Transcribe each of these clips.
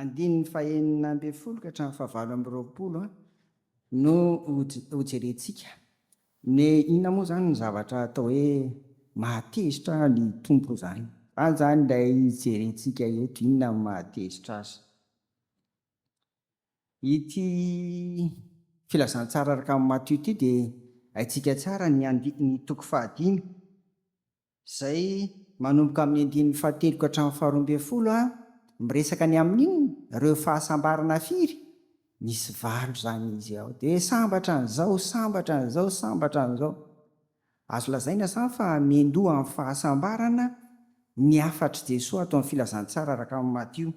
Andininy fahenina ambin'ny folo ka hatramin'ny fahavalo amby roapolo no hojerentsika. Ny inona moa izany ny zavatra atao hoe mahatezitra ny Tompo izany? Izany izany ilay jerentsika eto, inona no mahatezitra azy? Ity filazantsara araka an'i Matio ity dia haintsika tsara ny ny toko fahadimy. Izay manomboka amin'ny andininy fahatelo ka hatramin'ny faharoa ambin'ny folo, miresaka ny amin'inona? Ireo fahasambarana firy? Misy valo izany izy ao. Dia hoe sambatra an'izao, sambatra an'izao, sambatra an'izao. Azo lazaina izany fa miandoha amin'ny fahasambarana ny hafatr'i Jesoa ato amin'ny filazantsara araka an'i Matio.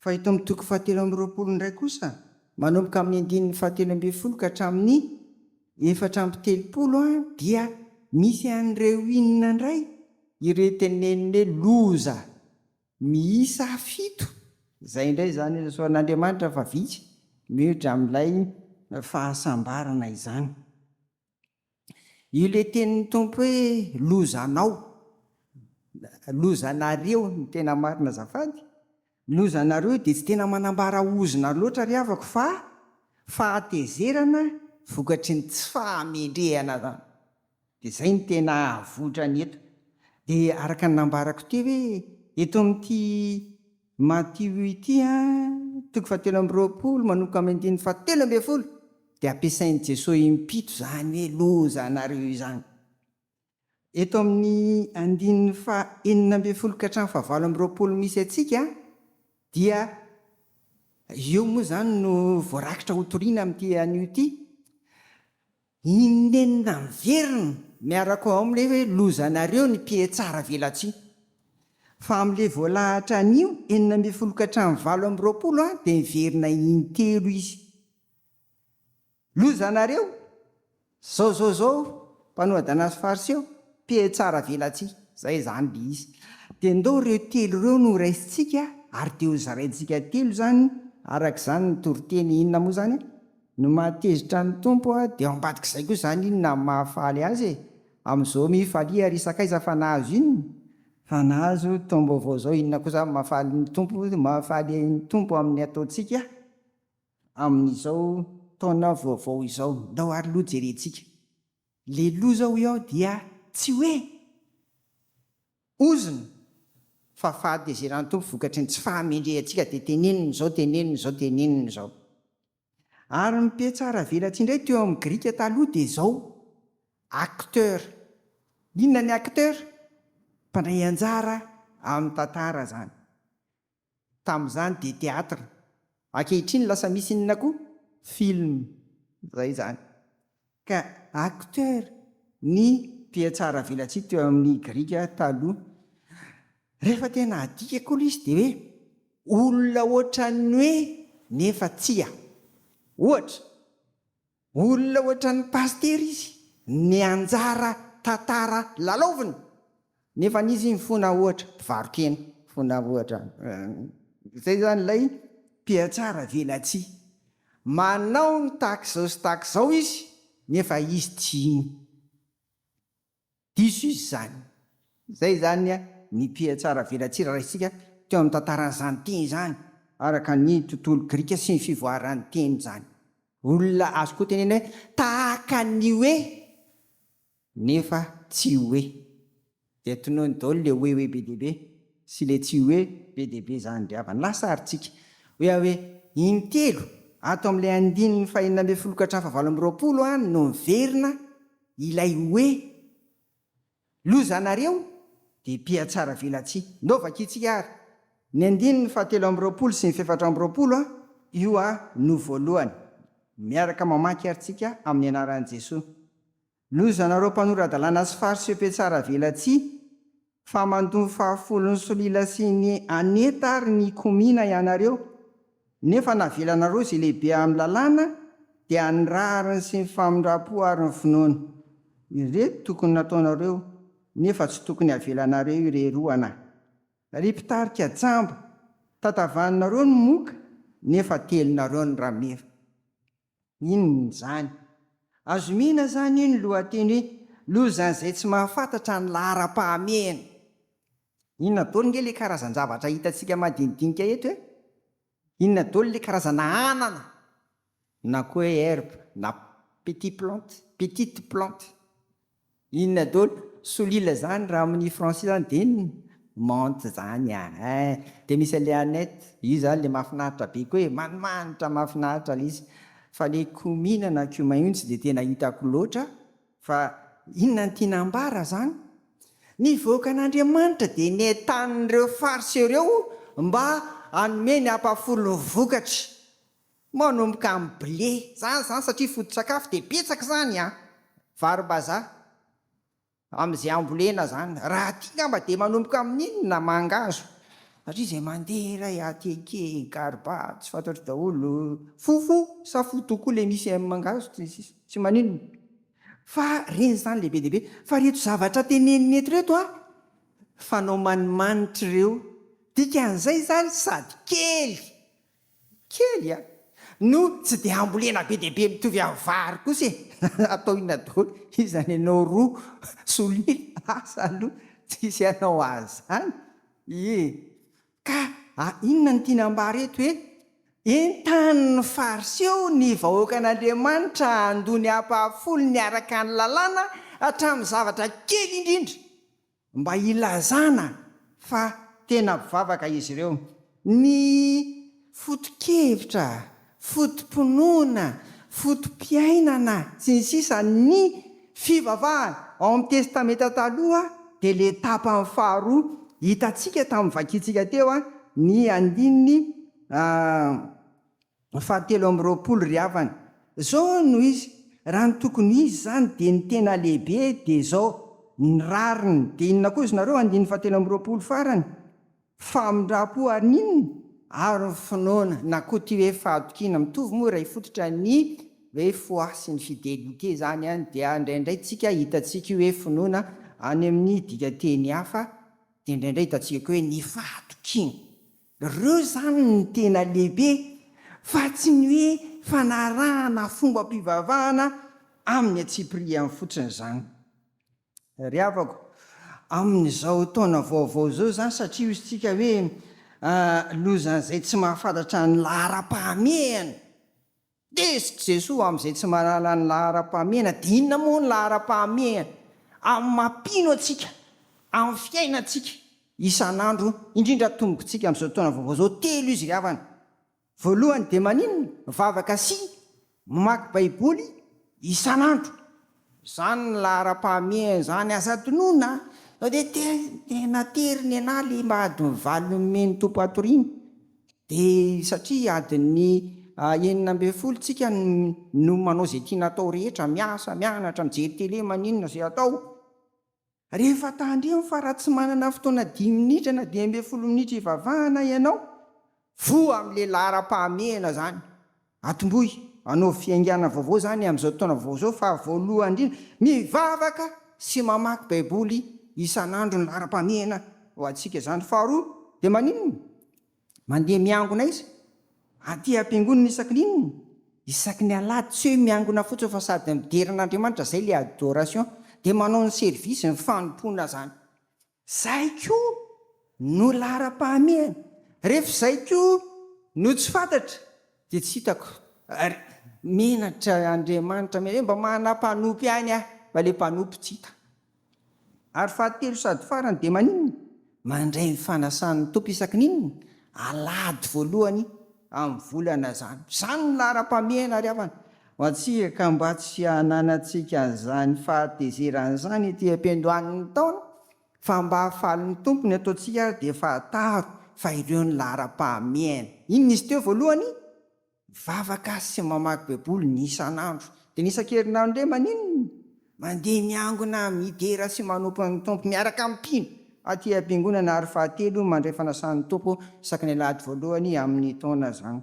Fa eto amin'ny toko fahatelo amby roapolo indray kosa, manomboka amin'ny andininy fahatelo ambin'ny folo ka hatramin'ny 34 dia misy an'ireo inona indray? Ireo teneniny hoe loza miisa fito, izay indray izany isaoran'Andriamanitra fa vitsy mihoatra amin'ilay fahasambarana izany. Io le tenin'ny Tompo hoe lozanao, lozanareo no tena marina azafady, lozanareo dia tsy tena manambara ozona loatra ry havako fa fahatezerana vokatry ny tsy fahamendrehana zany, dia zay no tena avoitrany eto. Dia araka ny nambarako teo hoe eto amin'ity Matio ity an, toko fahatelo amby roapolo manomboka amin'ny andininy fahatelo ambin'ny folo dia ampiasain'i Jesoa impito izany hoe loza anareo izany. Eto amin'ny andininy faha-enina ambin'ny folo ka hatramin'ny fahavalo amby roapolo misy antsika dia io moa izany no voarakitra hotorina amin'ity anio ity. Inenina miverina miaraka ao amin'ilay hoe lozanareo ny mpihatsara velatsihy. Fa amin'ilay voalahatra anio 16 ka hatramin'ny 28 dia miverina intelo izy. Lozanareo! Zao zao zao mpanoha-dalàna sy fariseo, mpihatsara velatsihy. Zay izany le izy. Dia ndao ireo telo ireo no raisintsika ary dia hozaraintsika telo izany araka izany ny toriteny inona moa izany? No mahatezitra ny Tompo a, dia ao ambadik'izay koa izany inona no mahafaly Azy e? Amin'izao mifalia ry sakaiza fa nahazo inona? Fa nahazo taom-baovao izao, inona koa izany mahafaly ny Tompo, mahafaly ny Tompo amin'ny ataontsika amin'izao taona vaovao izao? Ndao ary aloha jerentsika. Le loza hoy aho dia tsy hoe. Ozona, fa fahatezeran'ny Tompo vokatry ny tsy fahamendrehantsika dia teneniny izao, teneniny izao, teneniny izao. Ary ny mpihatsara velatsihy indray teo amin'ny Grika taloha dia izao, acteur. Inona ny acteur? Mpandray anjara amin'ny tantara izany. Tamin'izany dia théâtre. Ankehitriny lasa misy inona koa? Film. Izay izany. Ka acteur ny mpihatsara velatsihy teo amin'ny Grika taloha. Rehefa tena adika koa ilay izy dia hoe olona ohatran'ny hoe nefa tsia. Ohatra, Olona ohatran'ny pasitera izy, ny anjara tantara lalaoviny, nefa izy mifona ohatra mpivaro-kena, mifona ohatra zay zany ilay mpihatsara velatsihy, manao ny tahak'izao sy tahak'izao izy nefa izy tsy iny. Diso izy izany. Izay izany ny mpihatsaravelatsihy raha raisintsika teo amin'ny tantaran'izany teny izany, araka ny tontolo grika sy ny fivoaran'ny teny izany. Olona azo koa tenenina hoe tahaka ny hoe nefa tsy hoe. Dia tonony daholo le hoe hoe be dia be sy le tsy hoe be dia be izany ry havana. Lasa ary tsika. Hoy aho hoe intelo ato amin'ilay andininy fahenina ambin'ny folo ka hatramin'ny fahavalo amby roapolo any no miverina Ilay hoe lozanareo dia mpihatsara velatsihy. Ndao vakintsika ary ny andininy fahatelo amby roapolo sy ny fahefatra amby roapolo a, io a no voalohany. Miaraka mamaky ary tsika amin'ny anaran'i Jesoa. Lozanareo mpanora-dalàna sy fariseo mpihatsara velatsihy, Fa mandoa ny fahafolon'ny solila sy ny aneta ary ny komina ianareo, nefa navelanareo izay lehibe amin'ny lalàna, dia ny rariny sy ny famindram-po ary ny finoana. Ireto tokony nataonareo, nefa tsy tokony havelanareo ireroana. Ry mpitarika jamba, tantavaninareo ny moka, nefa telinareo ny rameva. Inona izany? Azo omena izany io ny lohateny hoe Lozan'izay tsy mahafantatra ny laharam-pahamehana. Inona daholo ange ilay karazan-javatra hitantsika madinidinika eto e? Inona daholo le karazana anana na koa hoe herbe na petit plante, petite plante. Inona daholo? Solila zany raha amin'ny français zany de inona? Menthe zany a! Ein! De misy an'le aneth, io zany le mahafinaritra be koa e, manimanitra mahafinaritra le izy. Fa le komina na cumin io tsy de tena hitako loatra fa inona no tiana ambara zany? Ny vahoakan'Andriamanitra dia nentanin'ireo Fariseo ireo mba hanome ny ampahafolon'ny vokatra. Manomboka amin'ny blé. Zany izany satria foto-tsakafo dia betsaka izany an! Varimbazaha. Amin'izay ambolena izany. Raha aty angamba dia manomboka amin'inona? Mangahazo. Satria izay mandeha iray ateke, garba, tsy fantatro daholo. Fofo sa foto koa ilay misy amin'ny mangahazo sy ny sisa. Tsy maninona. Fa reny zany le be dia be. Fa reto zavatra teneniny eto reto a, fanao manimanitra ireo. Dikan'izay zany sady kely, kely a, no tsy dia ambolena be dia be mitovy amin'ny vary kosa e. Atao inona daholo izany ianao roa solila, asa aloha tsisy hanao azy zany. Ie. Ka inona no tiana ambara eto hoe entanin'ny Fariseo ny vahoakan'Andriamanitra handoa ny ampahafolony araka ny lalàna hatramin'ny zavatra kely indrindra mba hilazana fa tena mpivavaka izy ireo. Ny foto-kevitra, foto-pinoana, foto-piainana, sy ny sisa Ny fivavahana ao amin'ny Testamenta Taloha dia ilay tapany faharoa hitantsika tamin'ny vakintsika teo, ny andininy fahatelo amby 20 ry havana. Izao no izy, raha ny tokony ho izy izany dia ny tena lehibe dia izao, ny rariny, dia inona koa izy nareo, andininy fahatelo amby 20 farany, Famindram-po ary ny inona? Ary ny finoana, na koa ity hoe fahatokiana, mitovy moa iray fototra ny hoe foi sy ny fidélité izany an, dia indraindray tsika hitantsika io hoe finoana any amin'ny dikanteny hafa, dia indraindray hitantsika koa hoe ny fahatokiana. Ireo izany no tena lehibe fa tsy ny hoe fanarahana fombam-pivavahana amin'ny antsipiriany fotsiny izany. Ry havako, amin'izao taona vaovao izao izany, satria hoy isika hoe lozan'izay tsy mahafantatra ny laharam-pahamehana. Tezitra Jesoa amin'izay tsy mahalala ny laharam-pahamehana. Dia inona moa ny laharam-pahamehana? Amin'ny maha mpino antsika, amin'ny fiainantsika isan'andro, indrindra tombontsika amin'izao taona vaovao izao, telo izy ry havana. Voalohany dia maninona? Mivavaka sy mamaky baiboly isan'andro. Izany ny laharam-pahamehana izany, aza adinoina a! Sao dia tena tery nenaha le mba adiny valo nomen'ny Tompo hatoriana. Dia satria adiny 16 tsika no manao izay tiana atao rehetra, miasa, mianatra, mijery télé, maninona izay atao. Rehefa tandremo fa raha tsy manana fotoana dimy minitra na 15 minitra hivavahana ianao, voa amin'ilay laharam-pahamehana izany. Atombohy, anaovy fiaingàna vaovao izany amin'izao taona vaovao izao fa voalohany indrindra, mivavaka sy mamaky Baiboly isan'andro ny laharam-pahamehana ho antsika izany. Faharoa, dia maninona? Mandeha miangona aiza? Aty am-piangonana isaky ny inona? Isaky ny alahady, tsy hoe miangona fotsiny fa sady midera an'Andriamanitra, zay le adoration, dia manao ny service, ny fanompoana zany. Zay koa no laharam-pahamehana. Rehefa izay koa no tsy fantatra dia tsy hitako ary menatra Andriamanitra, hoe mba manana mpanompo ihany aho, fa le mpanompo tsy hita. Ary fahatelo sady farany dia maninona? Mandray ny fanasan'ny Tompo isaky ny inona? Alahady voalohany amin'ny volana izany. Izany no laharam-pahamehana ry havana ho antsika ka mba tsy hananantsika an'izany fahatezerana izany ety am-piandohan'ny taona fa mba hahafaly ny Tompo ny ataontsika ary dia fantaro fa ireo no laharam-pahamehana. Inona izy teo voalohany? Mivavaka sy mamaky baiboly ny isan'andro. Dia ny isan-kerinandro indray maninona? Mandeha miangona, midera sy manompo ny Tompo miaraka amin'ny mpino aty am-piangonana ary fahatelo mandray fanasan'ny Tompo isaky ny alahady voalohany amin'ny taona izany.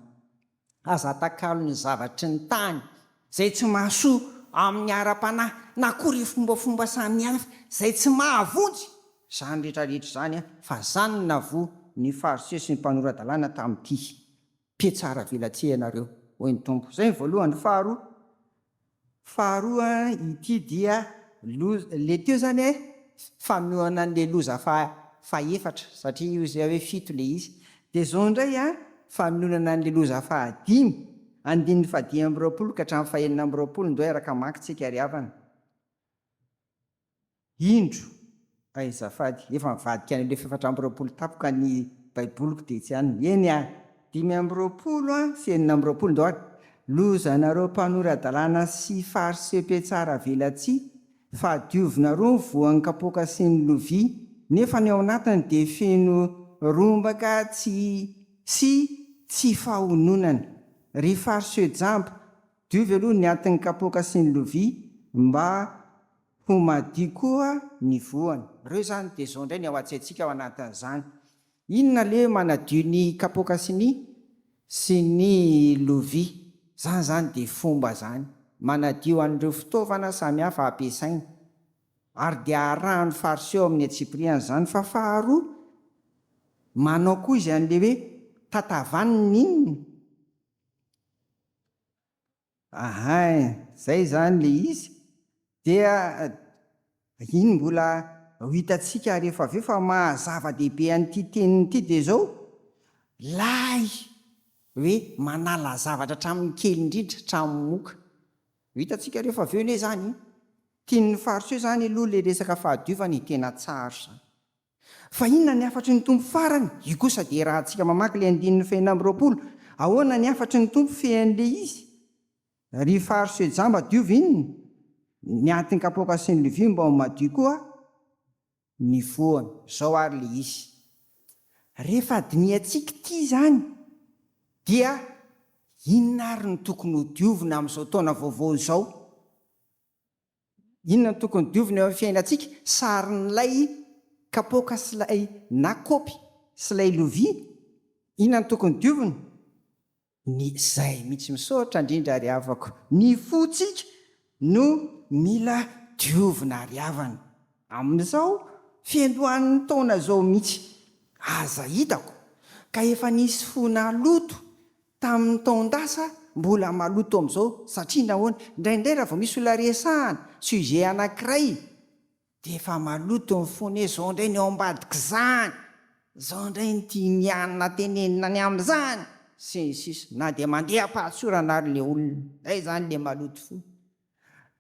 Aza atakalo ny zavatry ny tany izay tsy mahasoa amin'ny ara-panahy na koa ireo fombafomba samihafa izay tsy mahavonjy izany rehetra rehetra izany fa izany no nahavoa ny Fariseo sy ny mpanora-dalàna tamin'ity Mpiatsara velatsihy ianareo, hoy ny Tompo. Izay ny voalohany. Faharoa, faharoa ity dia loza, le teo izany e, fanohana an'le loza faha, fahefatra, satria io izay hoe fito le izy. Dia izao indray an, Faminonana an'ilay loza fahadimy, andininy fahadimy amby roapolo ka hatramin'ny fahenina amby roapolo, ndao hiaraka hamaky tsika ry havana. Indro, ay azafady, efa nivadika any ilay 24 tampoka ny baiboliko dia tsy any. Eny ary, 25 sy 26, ndao ary. Lozanareo mpanora-dalàna sy fariseo mpiatsara velatsihy, fa diovinareo ny voan'ny kapoaka sy ny lovia, nefa ny ao anatiny dia feno rombaka tsy sy tsy fahononana. Ry fariseo jamba, diovy aloha ny atin'ny kapoaka sy ny lovia, mba ho madio koa ny voany. Ireo izany dia izao indray ny ao an-tsaintsika ao anatin'izany. Inona le hoe manadio ny kapoaka sy ny sy ny lovia? Izany izany dia fomba izany. Manadio an'ireo fitaovana samihafa ampiasaina. Ary dia arahan'ny Fariseo amin'ny antsipiriany izany. Fa faharoa, manao koa izy an'ilay hoe tatavanina inona? Ahay, zay zany le izy, dia iny mbola ho hitantsika rehefa avy eo fa maha zava-dehibe an'ity teniny ity dia zao, lay hoe manala zavatra hatramin'ny kely indrindra, hatramin'ny moka. Ho hitantsika rehefa avy eo anie zany, tian'ny fariseo zany aloha le resaka fahadiovana e, tena tsara zany. Fa inona ny hafatry ny Tompo farany? Io kosa dia iarahantsika mamaky ilay andininy fahenina amby roapolo. Ahoana ny hafatry ny Tompo fehin'ilay izy? Ry Fariseo jamba diovy inona? Ny antin-kapoaka sy ny lovia mba ho madio koa ny voany. Izao ary ilay izy. Rehefa dinihantsika ity izany dia inona ary no tokony hodiovina amin'izao taona vaovao izao? Inona no tokony diovina eo amin'ny fiainantsika? Sarin'ilay kapoaka sy ilay na kaopy sy ilay lovia? Inona no tokony diovina? Ny izay mihitsy misaotra indrindra ry havako. Ny fontsika no mila diovina ry havana. Amin'izao fiandohan'ny taona izao mihitsy aza hitako ka efa nisy fo naloto Tamin'ny taon-dasa mbola maloto amin'izao satria nahoana? Indraindray raha vao misy olona resahana sujet anankiray dia efa maloto ny fony hoe zao indray ny ao ambadik'izany, zao indray ny tian'i anona tenenina ny amin'izany sy ny sisa na dia mandeha am-pahatsorana ary le olona, zay zany le maloto fo.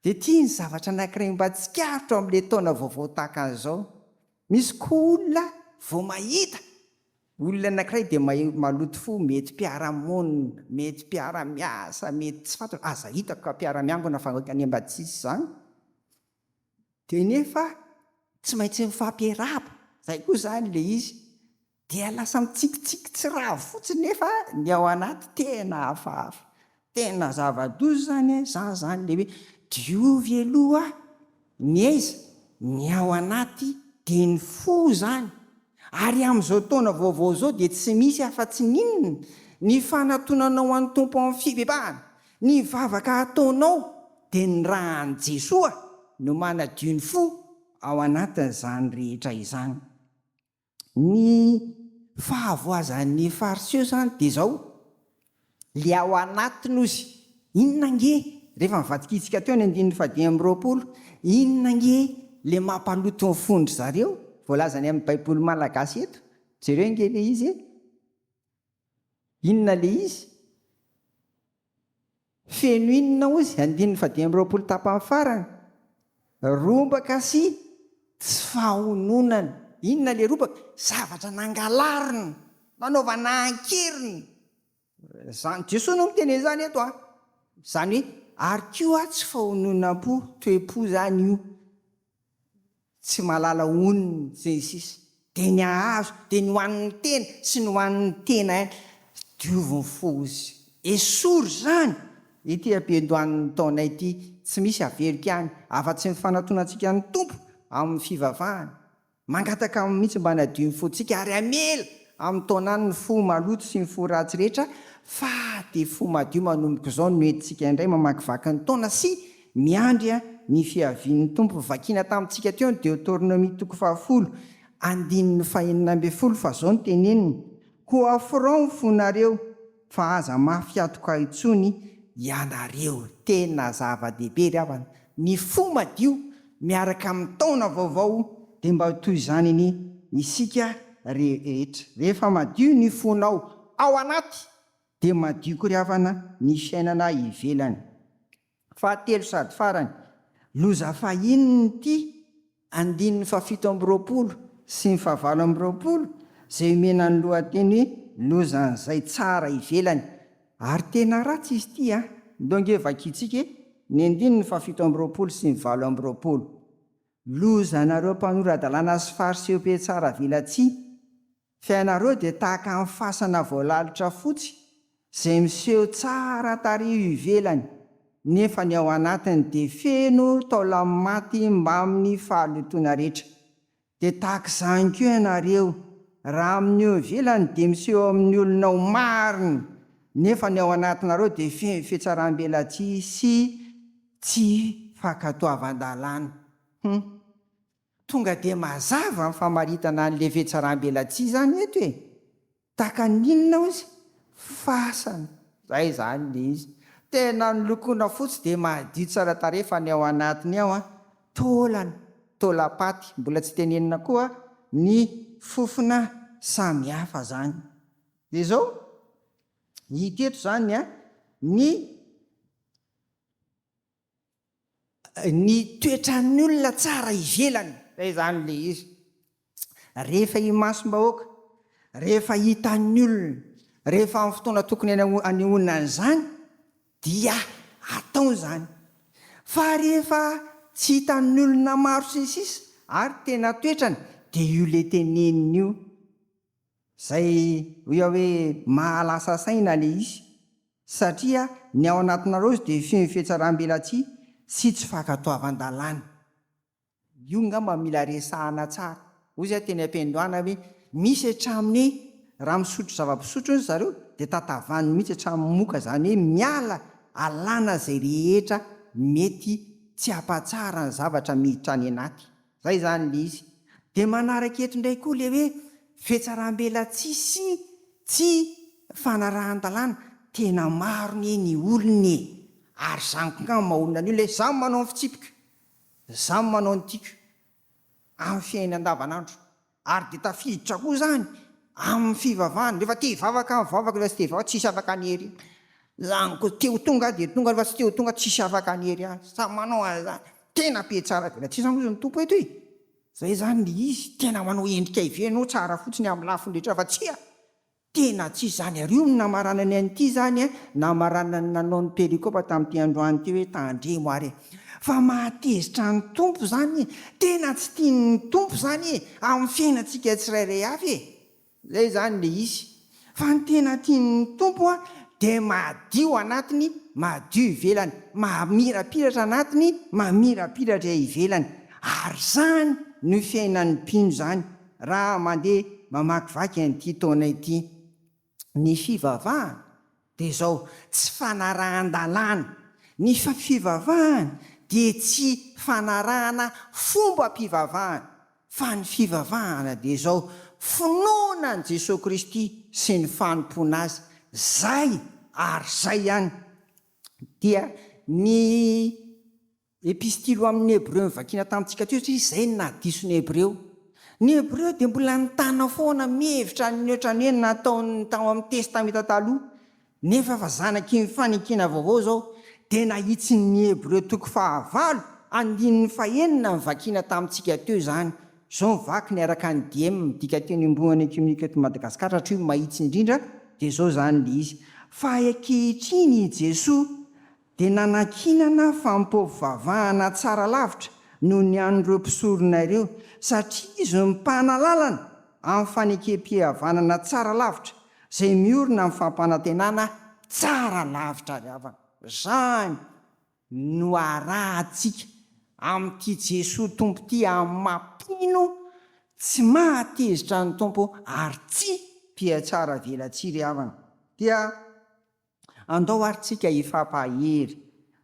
Dia ity ny zavatra anankiray mba tsikaritro amin'ilay taona vaovao tahaka an'izao, misy koa olona vao mahita olona anankiray dia maloto fo, mety mpiara-monina, mety mpiara-miasa, mety tsy fantatra, aza hitako ka mpiara-miangona fa any mba tsisy izany, dia nefa tsy maintsy mifampiarahaba, izay koa izany ilay izy. Dia lasa mitsikitsiky tsy ravo fotsiny nefa ny ao anaty tena hafahafa. Tena zava-doza izany e, za zany le hoe diovy aloha ny aiza? Ny ao anaty dia ny fo izany. Ary amin'izao taona vaovao izao dia tsy misy afa-tsy ny inona? Ny fanatonanao an'ny Tompo amin'ny fibebahana, ny vavaka ataonao dia ny ràn'i Jesoa no manadio ny fo ao anatin'izany rehetra izany. Ny fahavoazan'ny fariseo zany dia zao, le ao anatiny ozy, inona ange, rehefa nivadikitsika teo ny andininy faha-25, inona ange le mampaloto ny fon-dry zareo, voalazany amin'ny baiboly malagasy eto, jereo ange le izy e, inona le izy? Feno inona ozy? Andininy faha-25 tapany farany. Rombaka sy tsy fahononana. Inona le robaka? Zavatra nangalarina, nanaovana ankeriny. Zany, Jesoa no miteny an'izany eto an. Izany hoe, ary koa tsy fahononam-po, toe-po zany io. tsy mahalala onony sy ny sisa dia ny hahazo dia ny ho an'ny tena sy ny ho an'ny tena ihany, diovy ny fo ozy, esory izany ity ampiandohan'ny taona ity, tsy misy averiko ihany afa-tsy ny fanatonantsika ny Tompo amin'ny fivavahana, mangataka aminy mihitsy mba hanadio ny fontsika ary hamela amin'ny taonany ny fo maloto sy ny fo ratsy rehetra fa dia fo madio manomboka izao no entintsika indray mamakivaky ny taona sy Miandry ny fiavian'ny Tompo. Vakina tamintsika teo ny Deoteronomia toko fahafolo, andininy fahenina ambin'ny folo fa zao no teneniny, Koa afirao ny fonareo, fa aza mafy hatoka intsony ianareo. Tena zava-dehibe ry havana, ny fo madio miaraka amin'ny taona vaovao dia mba ho toy izany anie isika rehetra. Rehefa madio ny fonao. ao anaty dia madio koa ry havana ny fiainana ivelany. Fahatelo sady farany, loza fahiny ity andininy fahafito amby 20 sy ny fahavalo amby 20 izay omena ny lohateny hoe lozan'izay tsara ivelany. Ary tena ratsy izy ity an! Ndao ange vakintsika e! Ny andininy fahafito amby 20 sy ny 28. Lozanareo mpanora-dalàna sy fariseo mpihatsara velatsihy, Fa ianareo dia tahaka ny fasana voalalotra fotsy, izay miseho tsara tarehy ivelany, nefa ny ao anatiny dia feno taolan'ny maty mbamin'ny fahalotoana rehetra. Dia tahaka izany koa ianareo, raha amin'ny eo ivelany dia miseho amin'ny olona ho marina, nefa ny ao anatinareo dia feno fihatsaram-belatsihy sy tsy fankatoavan-dalàna. Hum. Tonga dia mazava ny famaritana an'le fihatsaram-belatsihy izany eto e! Tahaka ny inona hozy? Fasana. Zay izany le izy. Tena nolokoina fotsy dia madio tsara tarehy fa ny ao anatiny ao an, taolana, taolam-paty, mbola tsy tenenina koa ny fofona samihafa izany. Dia izao, hita eto izany an, ny. Ny toetran'ny olona tsara ivelany, zay zany le izy. Rehefa imasom-bahoaka, rehefa hitan'ny olona, rehefa amin'ny fotoana tokony hanehoana an'izany dia atao izany. Fa rehefa tsy hitan'ny olona maro sy ny sisa ary tena toetrany dia io le teneniny io. Zay hoy aho hoe mahalasa saina le izy satria ny ao anatinareo izy dia feno fihatsaram-belatsihy sy tsy fankatoavan-dalàna. Io ngamba mila resahana tsara. Hoy zay teny am-piandohana hoe misy hatramin'ny hoe raha misotro zava-pisotro hono zareo dia tatavaniny mihitsy hatramin'ny moka zany hoe miala alàna zay rehetra mety tsy hampatsara ny zavatra miditra any anaty. Zay zany le izy. De manaraka eto indray koa le hoe fihatsaram-belatsihy sy tsy fanarahan-dalàna. Tena maro anie ny olona e! Ary zany koa angamba maha olona ny olona hoe za manao ny fitsipiko, za manao ny tiako amin'ny fiainana andavanandro. Ary dia tafiditra koa izany amin'ny fivavahana, rehefa te hivavaka mivavaka, rehefa tsy te hivavaka tsisy afaka hanery ahy. Izany koa te ho tonga aho dia tonga, rehefa tsy te ho tonga tsisy afaka hanery ahy. Samy manao an'izany. Tena mpihatsara velatsihy izany hozy ny Tompo eto e! Izay izany ilay izy, tena manao endrika ivelany hoe tsara fotsiny amin'ny lafiny rehetra fa tsia! Tena tsy izany ary io no namaranany an'ity izany an, namaranany nanao ny perikopa tamin'ity androany ity hoe tandremo ary e! Fa mahatezitra ny Tompo izany e! Tena tsy tian'ny Tompo izany e! Amin'ny fiainantsika tsirairay avy e! Izay izany ilay izy. Fa ny tena tian'ny Tompo an, dia madio anatiny, madio ivelany, mamirapiratra anatiny, mamirapiratra ivelany. Ary izany no fiainan'ny mpino izany. Raha mandeha mamakivaky an'ity taona ity ny fivavahana dia izao, tsy fanarahan-dalàna. Ny fivavahana dia tsy fanarahana fombam-pivavahana, fa ny fivavahana dia izao, finoana an'i Jesoa Kristy sy ny fanompoana Azy. Izay ary izay ihany. Dia ny. Epistily ho amin'ny Hebreo novakiana tamintsika teo satria izay no nahadiso ny Hebreo. Ny Hebreo dia mbola nitana foana mihevitra ny ohatran'ny hoe nataon'ny tao amin'ny Testamenta Taloha, nefa efa zanaky ny fanekena vaovao izao, dia nahitsin'ny Hebreo toko fahavalo andininy fahenina novakiana tamintsika teo izany. Izao ny vakiny araka ny diem, dikateny iombonana ekiomenika eto Madagasikara, satria io mahitsy indrindra, dia izao izany ilay izy, Fa ankehitriny i Jesoa dia nanankinana fampivavahana tsara lavitra noho ny an'ireo mpisorona ireo, satria izy no mpanalalana amin'ny fanekem-pihavanana tsara lavitra, izay miorina amin'ny fampanantenana tsara lavitra ry havana. Izany no arahantsika amin'ity Jesoa Tompo ity amin'ny maha mpino tsy mahatezitra ny Tompo ary tsy mpihatsara velatsihy ry havana. Dia. Andao ary tsika hifampahery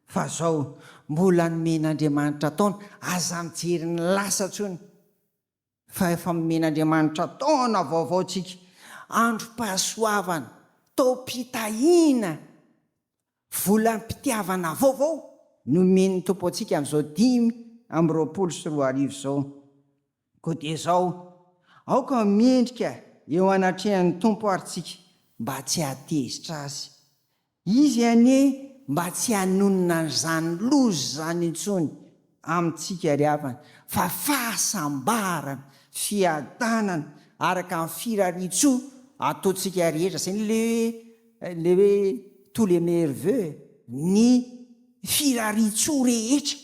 fa zao mbola nomen'Andriamanitra taona, aza mijery ny lasa tsony fa efa nomen'Andriamanitra taona vaovao tsika, androm-pahasoavana, taom-pitahiana, volam-pitiavana vaovao nomen'ny Tompo antsika amin'izao 2025 izao. Koa dia izao, aoka ho mendrika eo anatrehan'ny Tompo ary tsika. mba tsy hahatezitra Azy. Izy anie mba tsy hanonona an'izany loza izany intsony amintsika ry havana, fa fahasambarana, fiadanana, araka ny firarian-tsoa ataontsika rehetra. Izay le hoe, le hoe tous les meilleurs voeux, ny firarian-tsoa rehetra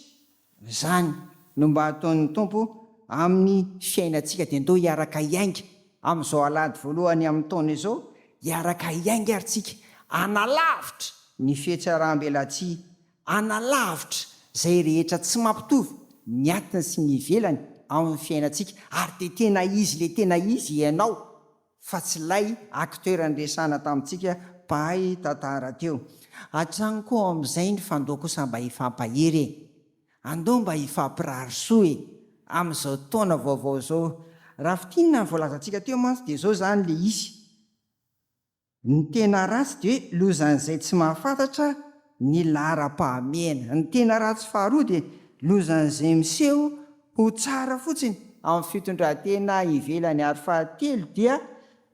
Izany no mba ataon'ny Tompo amin'ny fiainantsika dia ndao hiaraka hiainga amin'izao alahady voalohany amin'ny taona izao, hiaraka hiainga ary tsika hanalavitra ny fihetsaram-belatsihy, hanalavitra izay rehetra tsy mampitovy ny atiny sy ny ivelany amin'ny fiainantsika ary dia tena izy ilay tena izy ianao fa tsy ilay acteur niresahana tamintsika mpahay tantara teo. Hatrany koa amin'izay ny fandao kosa mba hifampahery e! Andao mba hifampirary soa e! Amin'izao taona vaovao izao. Raha fintinina ny voalazantsika teo mantsy dia izao izany ilay izy. Ny tena ratsy dia hoe lozan'izay tsy mahafantatra ny laharam-pahamehana. Ny tena ratsy faharoa dia lozan'izay miseho ho tsara fotsiny amin'ny fitondran-tena ivelany ary fahatelo dia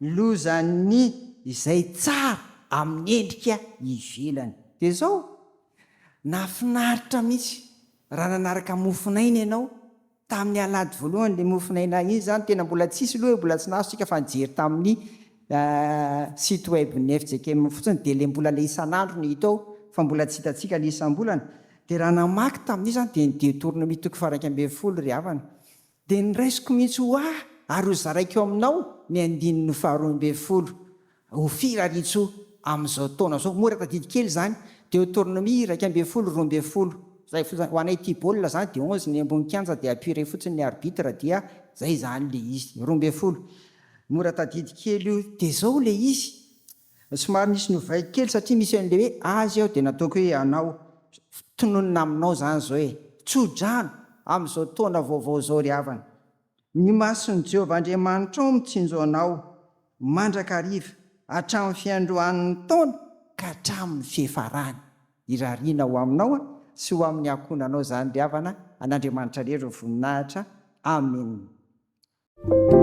lozan'ny izay tsara amin'ny endrika ivelany. Dia izao, nahafinaritra mihitsy raha nanaraka mofon'aina ianao Tamin'ny alahady voalohany le mofon'aina iny zany tena mbola tsisy aloha e, mbola tsy nahazo tsika fa nijery tamin'ny site web ny fjkm fotsiny de le mbola le isan'andro no hita ao fa mbola tsy hitantsika le isam-bolana, de raha namaky tamin'io zany de ny Deotornomia toko faha 11 ry havana de noraisiko mihitsy ho ahy ary ho zaraiko aminao ny andininy faha 12 Ho firariantsoa amin'izao taona izao. Mora tadidy kely izany. Deutoronomie 11, 12. Zay fotsiny. Ho anay tia baolina izany dia 11 ny ambony kianja dia appurer fotsiny ny arbitre dia zay izany le izy. 12. Mora tadidy kely io. Dia izao le izy. Somary nisy novaiko kely satria misy an'le hoe azy aho dia nataoko hoe anao. Tononina aminao izany izao e. Tso-drano amin'izao taona vaovao izao ry havana. Ny mason'i Jehovah Andriamanitrao mitsinjo anao mandrakariva, hatramin'ny fiandohan'ny taona ka hatramin'ny fiafarany. Irariana ho aminao sy ho amin'ny ankohonanao izany ry havana, an'Andriamanitra irery ny voninahitra. Amena.